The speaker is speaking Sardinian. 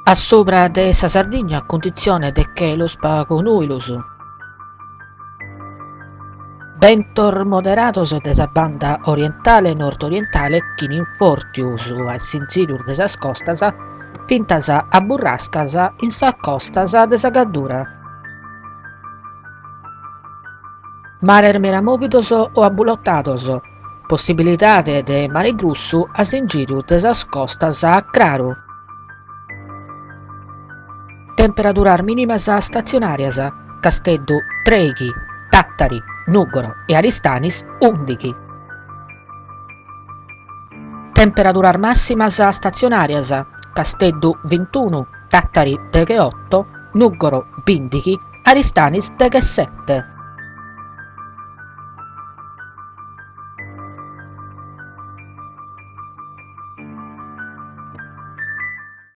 A subra de sa Sardigna cunditzione de chelos pagu nùilos. Bentos moderados de sa banda orientale e nord-orientale chin infòrtios a s'inzìriu de sas costas fintas a burrascas in sas costas de sa Gaddura. Mares meda mòvidos o abulotados, possibilidade de mare grussu a s'ingìriu de sas costas a craru. Temperaduras mìnimas statzionàrias, Casteddu trèighi, Tàtari, Nùgoro e Aristanis ùndighi. Temperaduras màssimas statzionàrias, Casteddu bintunu, Tàtari degheoto, Nùgoro bìndighi, Aristanis deghessete.